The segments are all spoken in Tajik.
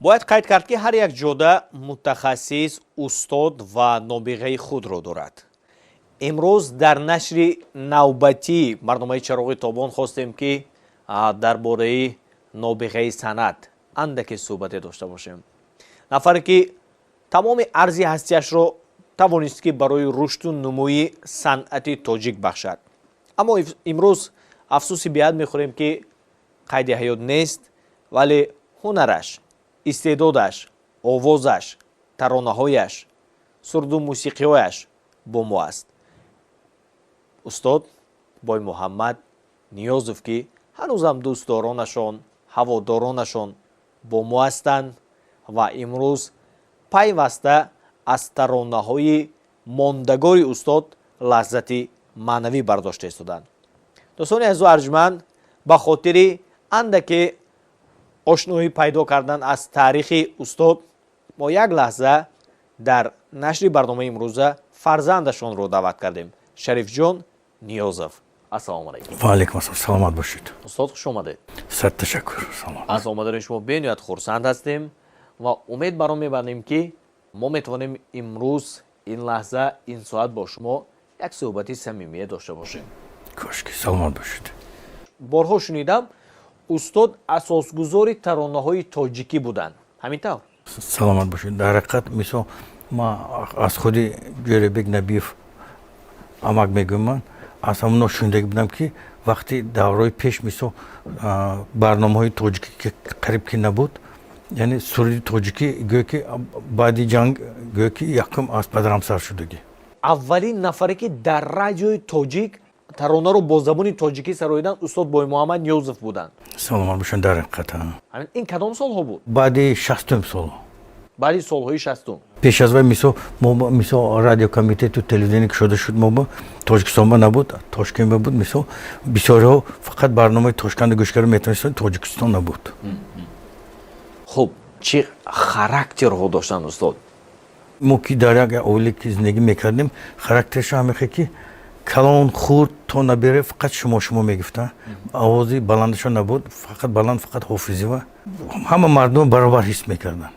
Бояд қайд кард, ки ҳар як ҷода мутахассис, устод ва нобиғаи худро дорад. Имрӯз дар нашри навбатии барномаи «Чароғи тобон» хостем, ки дар бораи нобиғаи санъат андаке суҳбате дошта бошем, нафаре ки тамоми арзи ҳастияшро тавонист, ки барои рушду нумӯи санъати тоҷик бахшад. Аммо имрӯз афсӯси беҳад мехӯрем, ки қайди ҳаёт нест, вале ҳунараш, истеъдодаш, овозаш, таронаҳояш, сурду мусиқиҳояш бо мо аст. Устод Боймуҳаммад Ниёзов, ки ҳанӯзам дӯстдоронашон, ҳаводоронашон бо мо ҳастанд ва имрӯз пайваста аз таронаҳои мондагори устод лаззати маънавӣ бардошта истоданд. Дӯстони азизу арҷманд, ба хотири андаке ошноӣ пайдо кардан аз таърихи устод, мо як лаҳза дар нашри барномаи имрӯза фарзандашонро даъват кардем, Шарифҷон Ниёзов. Ассалому алайкум. Ва алайкум ассалом, саломат бошед. Устод, хуш омадед. Сад ташаккур, саломат. Аз омадани шумо бениҳоят хурсанд ҳастем ва умед бар он мебандем, ки мо метавонем имрӯз, ин лаҳза, ин соат бо шумо як суҳбати самимие дошта бошем. Кошки, саломат бошед. Борҳо шунидам, устод асосгузори таронаҳои тоҷикӣ буданд. Ҳамин тавр? Саломат бошед. Дар ҳақиқат, мисол, ма аз худи Ҷӯрабек Набиев, амак мегӯям, ман аз ҳамоно шунидагӣ будам, ки вақти давраҳои пеш, мисол, барномаҳои тоҷикӣ ки қариб ки набуд, яъне суруди тоҷикӣ гӯё ки баъди ҷанг, гӯё ки якум аз падарам сар шудагӣ. Аввалин нафаре, ки дар радиои тоҷик таронаро бо забони тоҷикӣ сароидан, устод Боймуҳаммад Ниёзов буданд. Саломат бошанд, дар ҳақиқат. Ин кадом солҳо буд? Баъди 60-ум сол. Баъди солҳои 60-ум. Пеш аз вай, мисол, мо, мисол, радиокомитету телевизионе ки шуда шуд, мо ба Тоҷикистон набуд, Тошкент буд. Мисол, бисёриҳо фақат барномаи Тошканда гӯш карда метавонистанд, Тоҷикистон набуд. Хуб, чӣ характерҳо доштанд устод? Мо ки дар як оиле ки зиндагӣ мекардем, характершо ҳамехе, ки калон хурд то набере, фақат шумо, шумо мегуфтанд. Овози баландашон набуд, фақат баланд фақат ҳофизива. Ҳама мардум баробар ҳис мекарданд,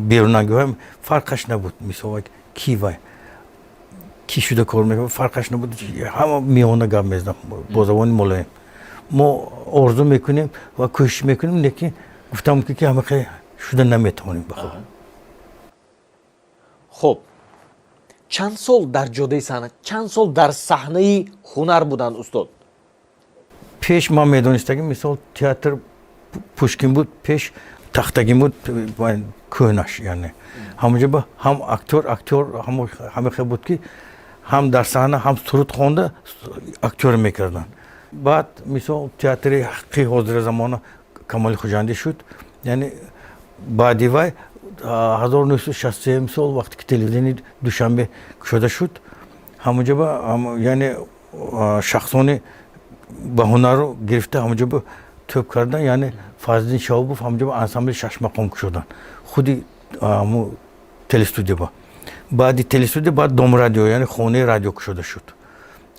берунагиҳоям фарқаш набуд. Мисол, ки вай ки шуда кор мекард, фарқаш набуд, ҳама миёна гап мезаданд бо забони мулоим. Мо орзу мекунем ва кӯшиш мекунем, лекин гуфтам, ки ҳамахе шуда наметавонем ба худ. Хуб, чанд сол дар ҷодаи санъат, чанд сол дар саҳнаи ҳунар буданд устод? Пеш ман медонистагӣ, мисол, театр Пушкин буд, пеш Тахтагин буд, кӯҳнаш, яъне ҳамонҷо ба ҳам актёр ҳамахе буд, ки ҳам дар саҳна, ҳам суруд хонда, актёр мекарданд. Баъд, мисол, театри ҳақиқии ҳозира замона Камоли Хуҷандӣ шуд. Яъне баъди вай, 1963 сол, вақте ки телевизиони Душанбе кушода шуд, ҳамонҷо ба, яъне, шахсони ба ҳунарро гирифта, ҳамонҷо ба тӯб кардан, яъне Фазлиддин Шаҳобов, ҳамонҷо ба ансамбли шашмақом кушоданд, худи телестудия ба. Баъди телестудия баъд Дом радио, яъне хонаи радио кушода шуд.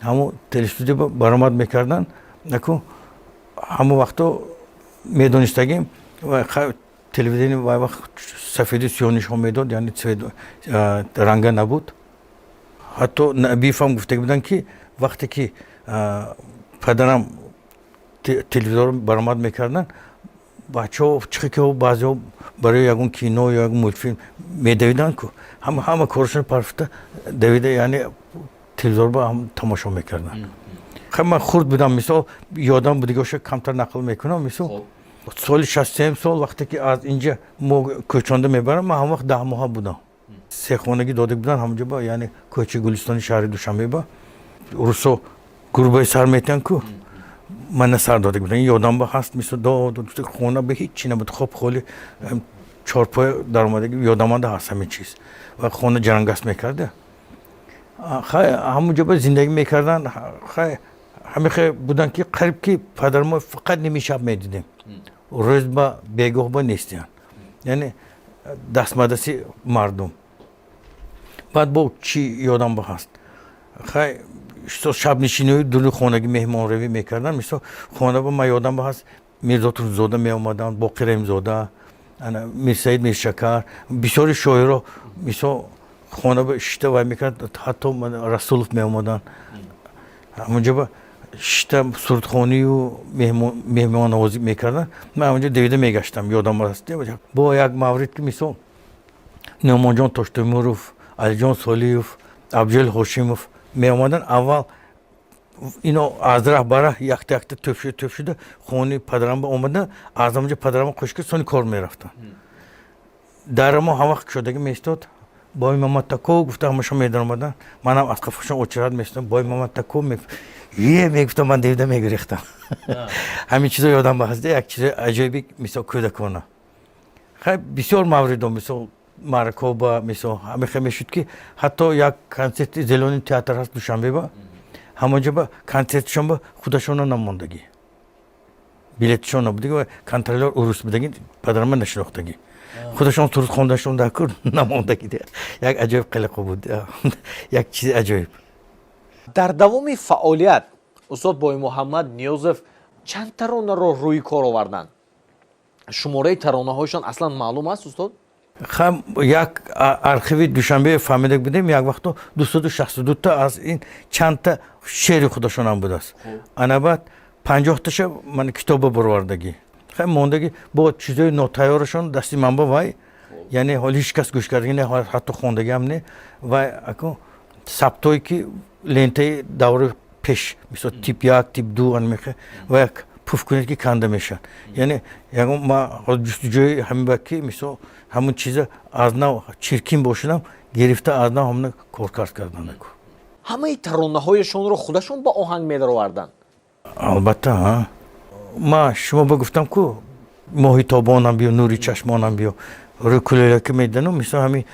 Ҳамо телестудия баромад мекарданд. Наку ҳамо вақто медонистагим, телевидение вай вақт сафеду сиёҳ нишон медод, яъне цвет ранга набуд. Ҳатто Набиевам гуфта буданд, ки вақте ки падарам телевизор баромад мекарданд, бачаҳо чихе ки баъзеҳо барои ягон кино ё ягон мультфилм медавиданд ку, ҳама корашон парфта давида, яъне телевизор ба ҳам тамошо мекарданд. Ман хурд будам, мисол, ёдам будигоша камтар нақл мекунам. Мисол, соли 63-м сол, вақте ки аз инҷа мо кӯчонда мебарам, ман ҳам вақт 10 моҳа будам. Сехонагӣ дода буданд ҳамонҷо ба, яъне кӯчаи Гулистони шаҳри Душанбе ба. Русо гурбаи сар метиҳанд ку, мана сар дода буданд, ёдам ба ҳаст. Мисол, дод, хона ба ҳичи набуд, хоб холи, чорпоя даромадагӣ, ёдаманда ҳаст ҳамин чиз. Ва хона ҷарангас мекарда. Хай, ҳамонҷо ба зиндагӣ мекарданд. Хай, ҳамихе буданд, ки қариб ки падармо фақат ними шаб медидем, рӯз ба бегоҳ ба нестиянд, яъне дастмадаси мардум. Баъд бо чӣ ёдам ба ҳаст? Хай, шабнишиниҳои дуруни хонагӣ, меҳмонравӣ мекарданд. Мисол, хона ба ман ёдам ба ҳаст, Мирзо Турсунзода меомаданд, Боқир Раҳимзода. Ана Мирсаид Миршакар, бисёри шоиро мисол хона шишта вай мекард. Ҳатто Расулов меомаданд, ҳамонҷо шишта сурудхонию меҳмоннавозӣ мекарданд. Ман ҳамонҷо давида мегаштам, ёдам аст. Бо як маврид ки мисол Нӯъмонҷон Тоштемуров, Алиҷон Солиев, Абҷел Ҳошимов меомаданд, аввал ино аз раҳ ба раҳ якта якта тӯб шуда, тӯб шуда хонаи падарам ба омада, аз ҳамонҷо падарама хушка сони кор мерафтанд. Дарамо ҳамвақт кушодагӣ меистод. «Бой Мамад тако», гуфта ҳамашон медаромаданд. Манам аз қафошон очират мешудам. «Бой Мамад тако», е мегуфтам, ман давида мегурехтам. Ҳамин чизо ёдам ба ҳаст, як чизои аҷоиби мисол кӯдакона. Хай, бисёр мавридо, мисол маъракоба, мисол ҳамихе мешуд, ки ҳатто як консерти Зелёный театр ҳаст Душанбеба, ҳамонҷо ба консертшон ба худашона намондагӣ, билетшон набудагӣ ва контролёр урус будагӣ, падарама нашинохтагӣ, худашон суруд хондашон дар кур намондагӣ. Як аҷоиб қилиқо буд, як чизи аҷоиб. Дар давоми фаъолият устод Боймуҳаммад Ниёзов чанд таронаро рӯи кор оварданд? Шумораи таронаҳояшон аслан маълум аст, устод? Хам як архиви Душанбе фаҳмида будем, як вақто 262-та, аз ин чандта шеъри худашонам будааст. Ана баъд 50-таша ман китоба баровардагӣ. Хай, мондагӣ бо чизои нотайёрашон дасти ман ба вай, яъне ҳоли ҳеҷ кас гӯш кардагӣ не, ҳатто хондагиам не. Вай аку сабтое ки лентаи давраи пеш, мисол тип як, тип ду, анмехе ва як пуф кунед, ки канда мешавад. Яъне ягон ма ҷустуҷӯи ҳамин ба ки мисол ҳамун чиза аз нав чиркин бошадам, гирифта аз нав ҳамна коркард кардан. Ҳамаи таронаҳояшонро худашон ба оҳанг медароварданд? Албатта. Ма шумо ба гуфтам ку: «Моҳи тобонам биё, нури чашмонам биё», рӯи кулелаки медидану мисол ҳамин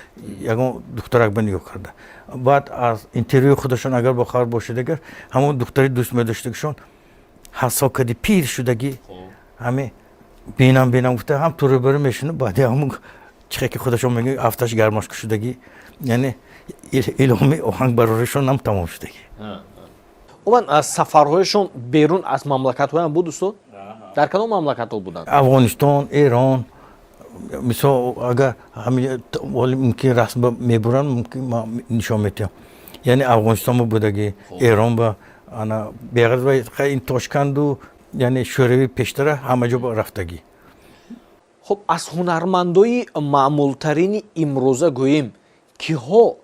ягон духтарак ба нигоҳ карда. Баъд аз интервюи худашон агар бохабар бошед, агар ҳамон духтари дӯст медоштагишон ҳасо кади пир шудагӣ, ҳами бинам, бинам гуфта, ҳам ту рӯбарӯ мешуну баъди ҳамун чихе ки худашон мегӯяд, афташ гармошка шудагӣ, яъне илҳоми оҳангбароришон ҳам тамом шудагӣ. Умуман, сафарҳояшон берун аз мамлакатҳоям буд, устод? Дар кадом мамлакатҳо буданд? Афғонистон, Эрон. Мисол, агар ҳами мумкин расм мебуранд, мумкин нишон метиҳам. Яъне Афғонистон ба будагӣ, Эрон ба, ана беғараз ин Тошканду, яъне Шӯравӣ пештара ҳама ҷо рафтагӣ. Хуб, аз ҳунармандои маъмултарини имрӯза гӯем, киҳо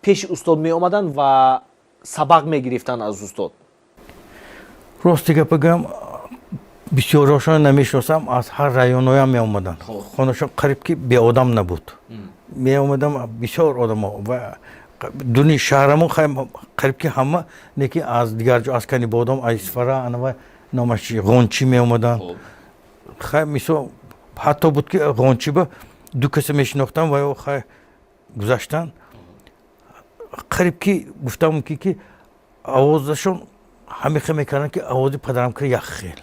пеши устод меомаданд ва сабақ мегирифтанд аз устод? Рости гапа гӯям, бисёриҳошонро намешиносам. Аз ҳар районҳоям меомаданд. Хонашон қариб ки беодам набуд, меомадам бисёр одамо ва дуни шаҳрамон қариб ки ҳама, не ки аз дигар ҷо, аз Канибодом, аз Исфара, анава номаш чи, Ғончӣ меомаданд. Хай, мисол, ҳатто буд, ки Ғончиба ду каса мешинохтам ва ё хай гузаштанд. Қариб ки гуфтам мумкин, ки овозашон ҳамихе мекарданд, ки овози падарам ки як хел,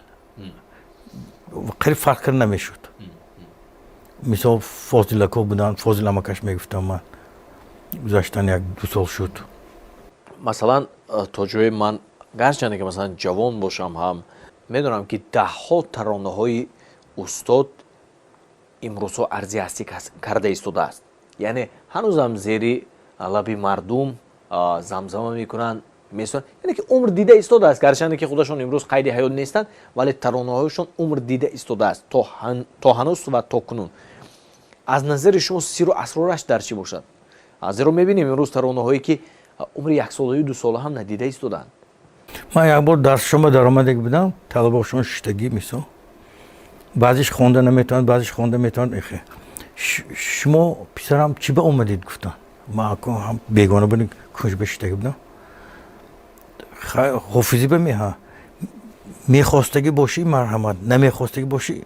қариб фарқ карда намешуд. Мисол, Фозилако буданд, Фозил амакаш мегуфтам ман, гузаштан як ду сол шуд. Масалан, то ҷое ман гарчанде ки масалан ҷавон бошам ҳам, медонам, ки даҳҳо таронаҳои устод имрӯзҳо арзи ҳастӣ карда истодааст, яъне ҳанӯзам зери лаби мардум замзама мекунанд, месонанд, яъне ки умр дида истодааст. Гарчанде ки худашон имрӯз қайди ҳаёт нестанд, вале таронаҳояшон умр дида истодааст то ҳанӯз ва то кунун. Аз назари шумо сиру асрораш дар чӣ бошад? Зеро мебинем, имрӯз таронаҳое ки умри яксолаю дусола ҳам надида истодаанд. Ман як бор дарсшома даромадаг будам, талабошон шиштагӣ, мисол, баъзеш хонда наметавонад, баъзеш хонда метавонад. Эхе, «Шумо, писарам, чӣ ба омадед?» гуфтанд. Ман ҳам бегона будем, кунҷба шиштагӣ будам. «Ҳофизӣ ба меҳа мехостагӣ бошӣ, марҳамат, намехостагӣ бошӣ,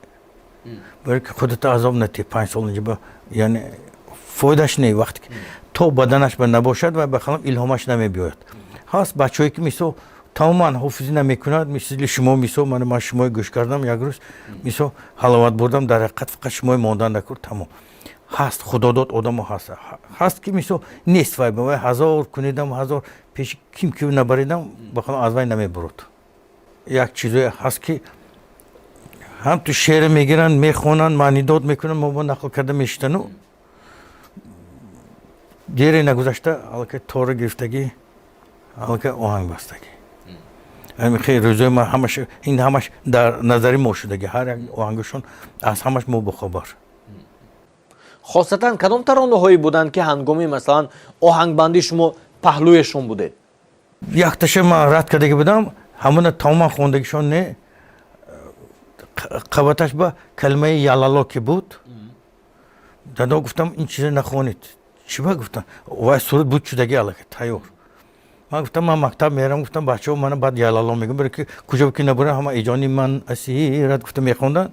барои ки худата азоб натиҳ, 5 сол инҷа, яъне фоидаш не. Вақте ки то баданаш ба набошад ва ба қалам илҳомаш намебиёяд. Ҳаст бачаҳое ки мисол тамоман ҳофизӣ намекунад, мисли шумо. Мисол, ман шумои гӯш кардам як рӯз, мисол, ҳаловат бурдам. Дар ҳақиқат фақат шумои мондан накур, тамом. Ҳаст, худодод одамо ҳаст, ҳаст ки мисол нест вай, вай ҳазор кунидам, ҳазор пеши ким ки набаридам, ба қалам аз вай намебурад. Як чизое ҳаст, ки Ҳам ту шеър мегиранд, мехонанд, маънидод мекунанд, мо бо нақл карда мешидану дере нагузашта аллакай тора гирифтагӣ, аллакай оҳанг бастагӣ. Ҳамин хеле рӯзои ма ҳамаш ин ҳамаш дар назари мо шудагӣ, ҳар як оҳангашон аз ҳамаш мо бохабар. Хосатан кадом таронаҳое буданд, ки ҳангоми масалан оҳангбандӣ шумо паҳлӯяшон будед? Якташа ман рад кардагӣ будам, ҳамона тамоман хондагишон не, қабаташ ба калимаи ялало ки буд, дадо гуфтам ин чиза нахонед. Чиба гуфтам, вай суруд буд шудагӣ аллакай тайёр. Ман гуфтам ман мактаб мерам, гуфтам бачаҳо мана баъд ялало мегӯям, барои ки куҷо ки набурам ҳама эҷони ман асират гуфта мехонданд.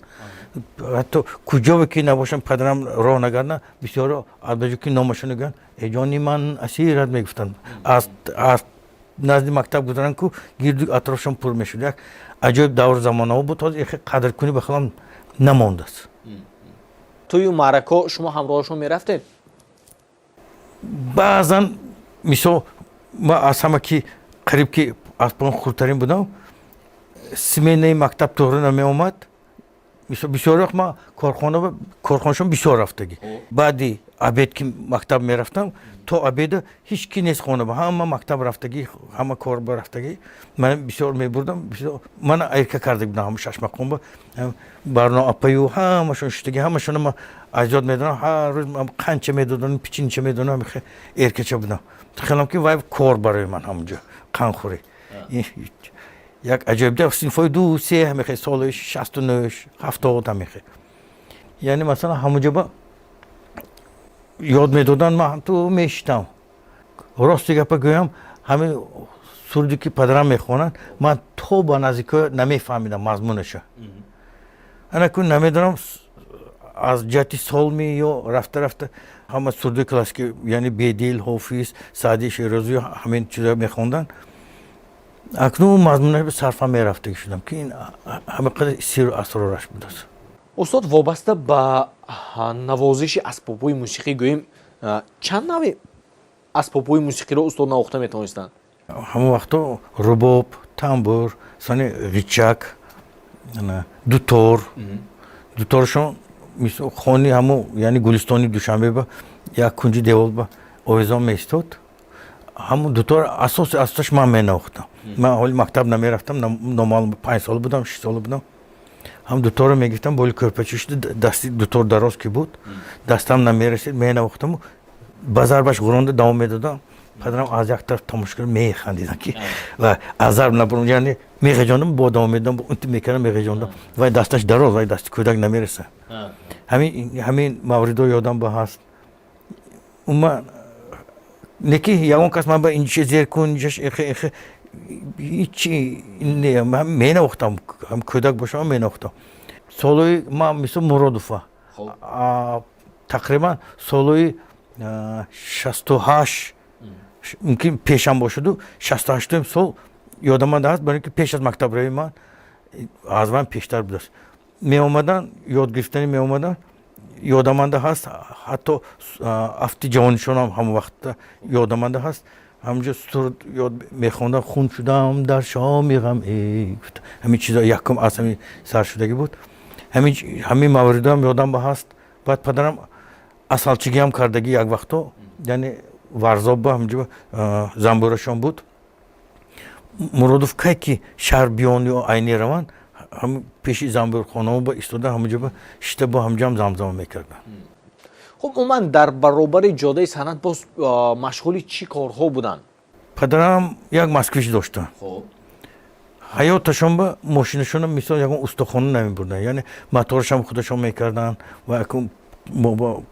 Ҳатто куҷо ки набошам падарам роҳ нагарда, бисёро аз ба ҷо ки номашон гӯянд эҷони ман асират мегуфтанд. Аз назди мактаб гузаранд ку гирду атрофшон пур мешуд. Як аҷоиб давру замонаҳо буд, ҳозир ихе қадркунӣ ба хилам намондааст. Тӯю маъракаҳо шумо ҳамроҳашон мерафтед? Баъзан мисол ман аз ҳама ки қариб ки аз поён хурдтарин будам, сменаи мактаб туғри намеомад. Бисёр вақт ман корхона корхонашон бисёр рафтагӣ. Баъди обед ки мактаб мерафтам, то обеда ҳеҷ ки нест хона, ҳама мактаб рафтагӣ, ҳама кор ба рафтагӣ. Ман бисёр мебурдам, мана айрка карда будам ҳама шашмақомба барно апаю ҳамашон шуштагӣ, ҳамашона ман аз ёд медонам, ҳар рӯз қанча медодам, пичинча медодам, эркача будам. Хелам ки вай кор барои ман ҳамонҷо қанхӯрӣ. Як аҷоиб синфҳои ду се ҳамехе соли 69 70 ҳамехе. Яъне масалан ҳамонҷо ба ёд медоданд, ман ту мешитам. Рости гапа гӯям, ҳамин суруде ки падарам мехонанд, ман то ба наздикҳо намефаҳмидам мазмунаша. Ана ку намедонам аз ҷиҳати солми ё рафта рафта ҳама суруди классикӣ, яъне Бедил, Ҳофиз, Саъди Шерозӣ ҳамин чизо мехонданд. Акнун мазмунаш сарфа мерафтагӣ шудам, ки ин ҳама қадар сиру асрораш будааст. Устод, вобаста ба навозиши асбобҳои мусиқӣ гӯем, чанд нави асбобҳои мусиқиро устод навохта метавонистанд? Ҳамон вақто рубоб, тамбур, сони ғичак, дутор. Дуторшон хони ҳамо яъне Гулистони Душанбе ба як кунҷи девол ба овезон меистод. Ҳамон дутор асоси асосаш ман менавохтам. Ман ҳоли мактаб намерафтам, номаълум 5 сола будам, 6 сола будам. Ҳам дуторро мегирифтам, боли кӯрпача шуда, дасти дутор дароз ки буд, дастам намерасид, менавохтаму ба зарбаш ғуронда давом медодам. Падарам аз як тараф тамошо кард, механдидам ки ва аз зарб набурам, яъне меғеҷондам, бо давом медодам, унти мекардам, меғеҷондам. Вай дасташ дароз, вай дасти кӯдак намераса. Ҳамин мавридҳо ёдам ба ҳаст. Умуман не ки ягон кас ман ба инҷа зер кун, инҷаш эхе эхе ҳичи не, ман менавохтам, ҳам кӯдак бошам менавохтам. Солҳои ман мисол Муродова тақрибан солҳои 68, мумкин пешам бошаду 68-ум сол ёдам ҳаст, барои ки пеш аз мактабравии ман аз ман пештар будааст. Меомаданд, ёд гирифтанӣ меомаданд, ёдаманда ҳаст, ҳатто афти ҷавонишонам ҳамон вақт ёдаманда ҳаст. Ҳамонҷо суруд ёд мехондам, хун шудам дар шоми ғам, ҳамин чизо якум аз ҳамин саршудагӣ буд. Ҳамин мавридам ёдам ба ҳаст. Баъд падарам асалчигиам кардагӣ як вақто, яъне Варзоб ба ҳамонҷо замбурашон буд. Муродов кай ки шаҳр биён ё Айнӣ раванд, ҳам пеши замбурхонао ба истода ҳамонҷо ба шита бо ҳамҷоам замзама мекарданд. Хуб, умуман дар баробари ҷодаи санъат боз машғули чӣ корҳо буданд? Падарам як Москвич доштанд. Ҳаёташон ба мошинашона мисол ягон устохона намебурданд, яъне моторашам худашон мекарданд ва мо ба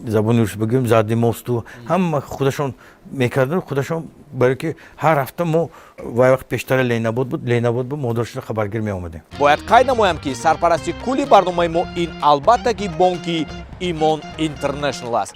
забони рус бигӯем задний мосту ҳама худашон мекарданд, худашон, барои ки ҳар ҳафта мо вай вақт пештара Ленабод буд, Ленабод бу модарашона хабаргир меомадем. Бояд қайд намоям, ки сарпарасти кулли барномаи мо ин албатта ки бонки Имон Интернешнл аст.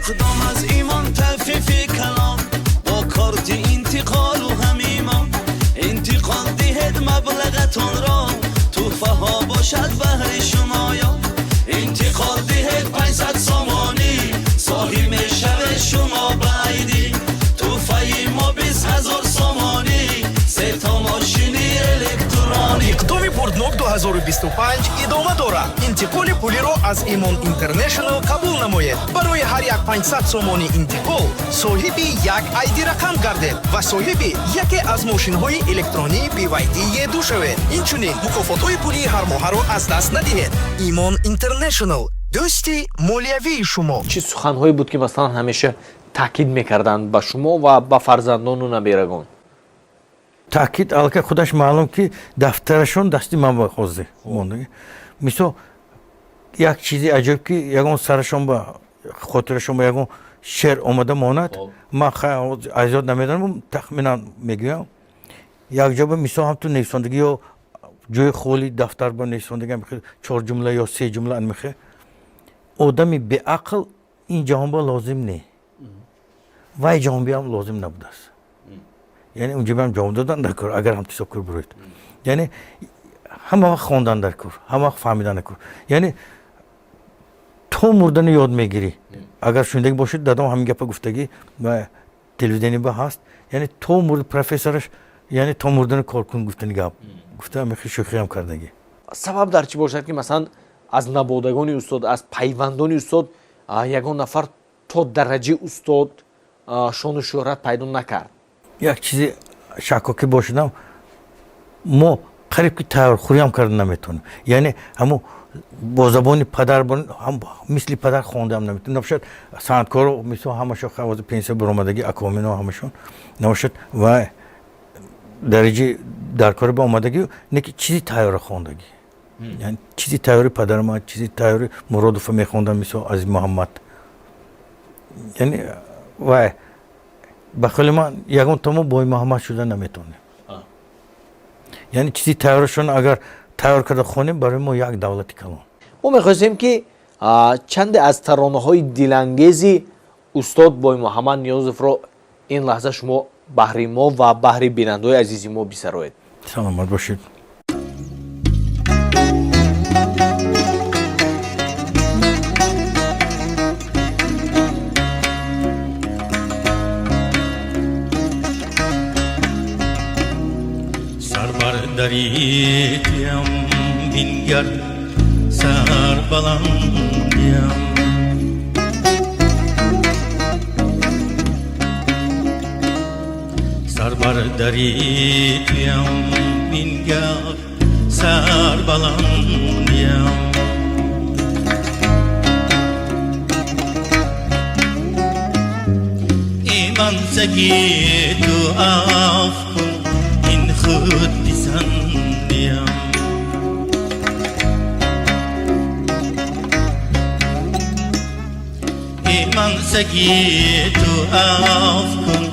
اقدام از ایمان تخفیف کلام. Бошад баҳри шумоён. Интиқол диҳед 500 сомонӣ, соҳиб мешавед шумо ба айдӣ. Тӯҳфаи мо 20 000 сомонӣ, сета мошини электронӣ. Иқдоми бурднок 2025 идома дорад. Интиқоли пулиро аз Имон Интернешнл қабул намоед. Барои ҳар як 500 сомонӣ интиқол соҳиби як айди рақам гардед ва соҳиби яке аз мошинҳои электронии BYD E2 шавед. Инчунин мукофотҳои пулии ҳармоҳаро аз даст надиҳед. Имон Интернешнл, дӯсти молиявии шумо. Чӣ суханҳое буд, ки масалан ҳамеша таъкид мекарданд ба шумо ва ба фарзандону наберагон? Таъкид аллакай худаш маълум, ки дафтарашон дасти ман ба ҳозир мондагӣ. Мисол, як чизи аҷоиб, ки ягон сарашон ба хотирашон ба ягон шеър омада монад, ман аз ёд намедонам, тахминан мегӯям. Якҷо ба мисол ҳамту нависондагӣ ё ҷои холи дафтар ба нависондагӣ, чор ҷумла ё се ҷумла анмихе: «Одами беақл ин ҷаҳон ба лозим не, вай ҷаҳонбиам лозим набудааст». Яъне унҷо ҷавоб додан дар кор, агар ҳам ҳисоб кор бироед. Яъне ҳама вақт хондан дар кор, ҳама вақт фаҳмидан дар кор, яъне то мурдани ёд мегирӣ. Агар шунидагӣ бошед, дадом ҳамин гапа гуфтагӣ ва телевидение ба ҳаст. Яъне то мурд профессораш, яъне то мурдани кор кун гуфтани гап гуфта, мехи шӯхиам кардагӣ. Сабаб дар чӣ бошад, ки масалан аз набодагони устод, аз пайвандони устод ягон нафар то дараҷаи устод шону шӯҳрат пайдо накард? Як чизи шаккокӣ бошадам, мо қариб ки тайёрхӯриам карда наметавонем. Яъне ҳамо бо забони падар мисли падар хондаам наметавонем. Набошад санъаткоро, мисол, ҳамашон ҳозир пенсия баромадагӣ, акомино ҳамашон набошад ва дараҷаи дар кори ба омадагӣ, не ки чизи тайёра хондагӣ. Яъне чизи тайёри падарма, чизи тайёри Муродова мехондам, мисол, Азиз Муҳаммад. Яъне вай ба хаёли ман ягон томо Бой Муҳаммад шуда наметавонем. Яъне чизи тайёрашон агар тайёр карда хонем, барои мо як давлати калон. Мо мехостем, ки чанде аз таронаҳои дилангези устод Боймуҳаммад Ниёзовро ин лаҳза шумо баҳри мо ва баҳри бинандаҳои азизи мо бисароед. Саломат бошед. Сарбардаритям, бингар сарбаландиям, сарбардаритям, бингар сарбаландиям. Иман ту аф кун, ин худ писандиям. Иман ту аф кун,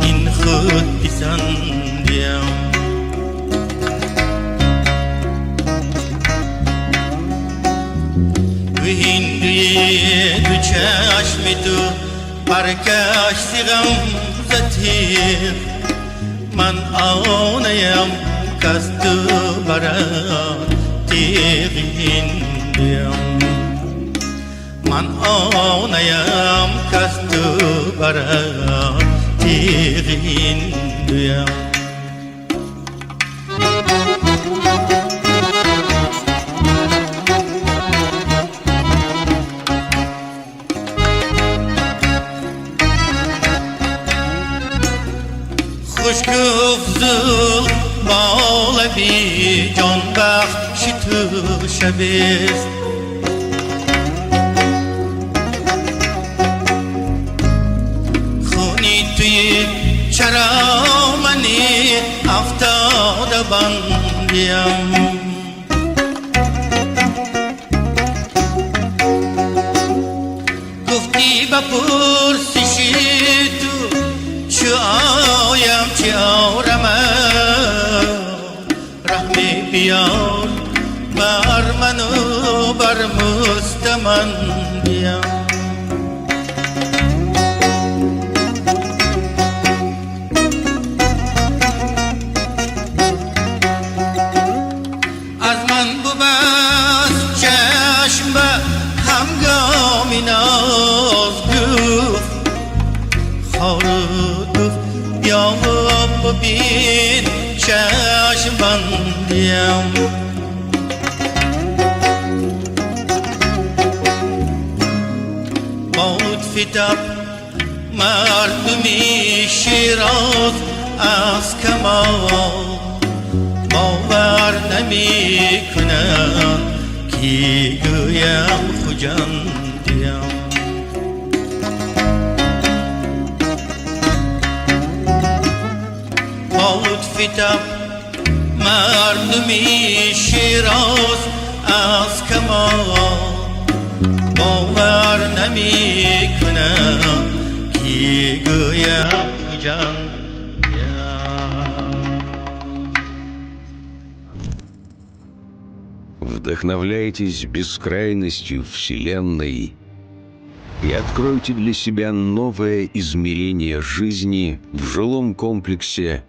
ин худ писандиям. Ҳиндуи ду чашми ту баркаш зи ғамза тиғ, ман онаям, кас ту барад тиғи ҳиндуям, ман онаям, кас ту барад тиғи ҳиндуям. Хуш гуфт зул болаби ҷонбахши ту шабест, хуни туи чаро мани афтода бандиям. Гуфтӣ ба пурсиши ту чӣ оям, чӣ орамам, раҳме биёр бар ману бар мустамандиям. Аз ман бубахш. بیا ببین چشم بندیم. با لطف مردمی شیراز از کمال باور نمی کنم کی گویم خجندیم. با لطف مردمی شیراز از کمال باور نمی کنم کی گویم خجندیم. Вдохновляйтесь бескрайностью Вселенной и откройте для себя новое измерение жизни в жилом комплексе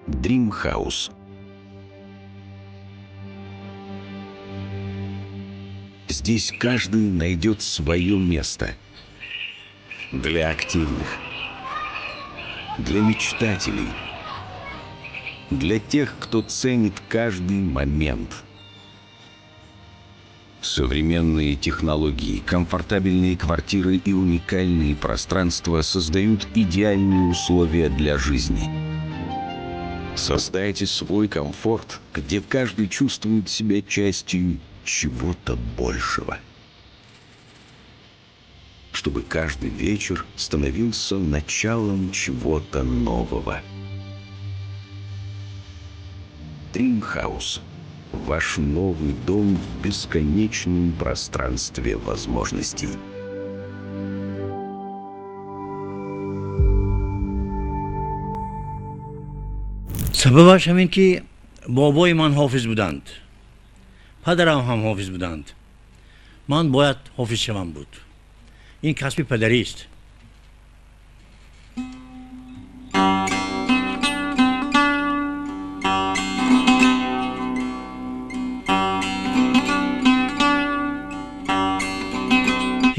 Dream House. Здесь каждый найдет свое место. Для активных, для мечтателей, для тех, кто ценит каждый момент. Современные технологии, комфортабельные квартиры и уникальные пространства создают идеальные условия для жизни. Создайте свой комфорт, где каждый чувствует себя частью чего-то большего. Чтобы каждый вечер становился началом чего-то нового. Dream House. Ваш новый дом в бесконечном пространстве возможностей. Сабабаш ҳамин ки бобои ман ҳофиз буданд, падарам ҳам ҳофиз буданд, ман бояд ҳофиз шавам буд. Ин касби падарист.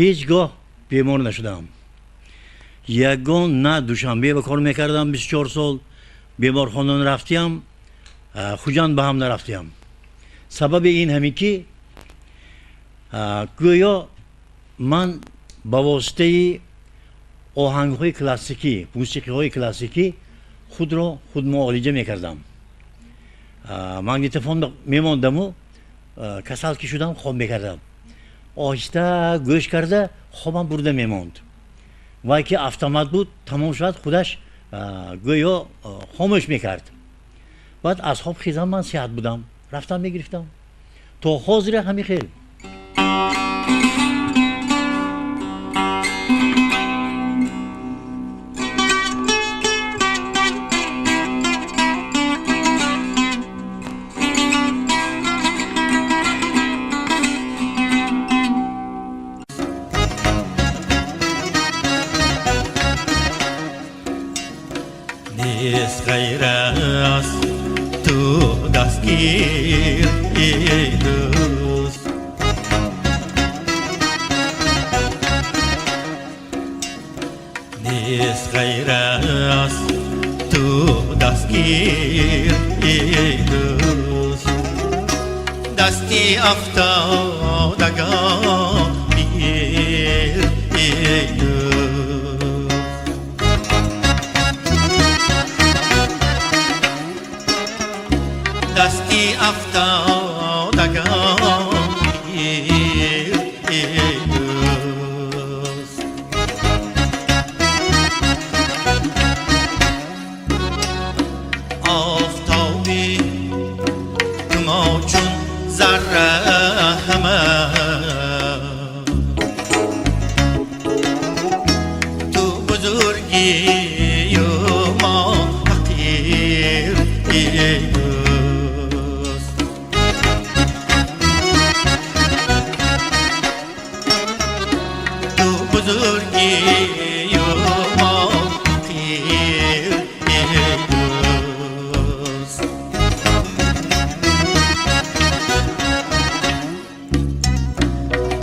Ҳеҷ гоҳ бемор нашудам. Ягон на Душанбе ба кор мекардам 24 сол, беморхона нарафтиям, Хуҷанд ба ҳам нарафтиям. Сабаби ин ҳамин ки гӯё ман ба воситаи оҳангҳои классикӣ, мусиқиҳои классикӣ худро худмуолиҷа мекардам. Магнитофон мемондаму касал ки шудам хоб мекардам. Оҳиста гӯш карда хобам бурда мемонд. Вай ки автомат буд, тамом шуд, худаш гӯё хомӯш мекард. Баъд аз хоб хезам ман сиҳат будам, рафтам мегирифтам. То ҳозира ҳамин хел. Нест ғайр аз ту дастгир эй дӯст, нест ғайр аз ту дастгир эй дӯст, дасти афтодагон бигир эй дӯст. Дасти афтодагон бигир эй дӯст. Офтоби ту мо чун зарра ҳама, ту бузургию мо ҳақир эй дӯст. Ту бузургию мо ҳақир эй дӯст.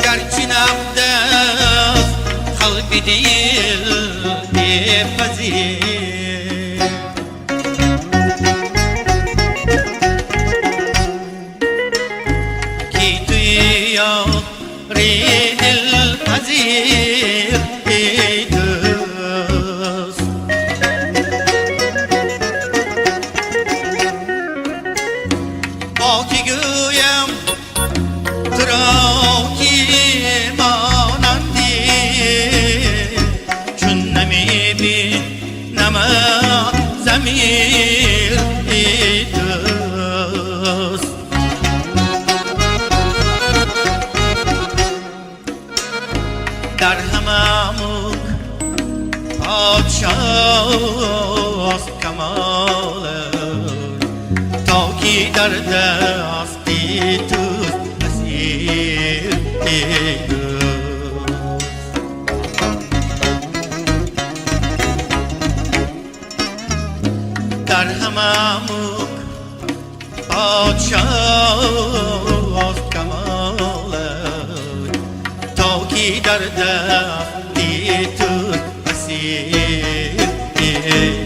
Гарчи набдаст қалби дил бепазир, Амир эй дӯст. Дар ҳама мулк подшост камолаш, то ки дар дасти туст асир эй дӯст. Дар ҳама мулк подшост камолаш, то ки дар дасти туст асир эй.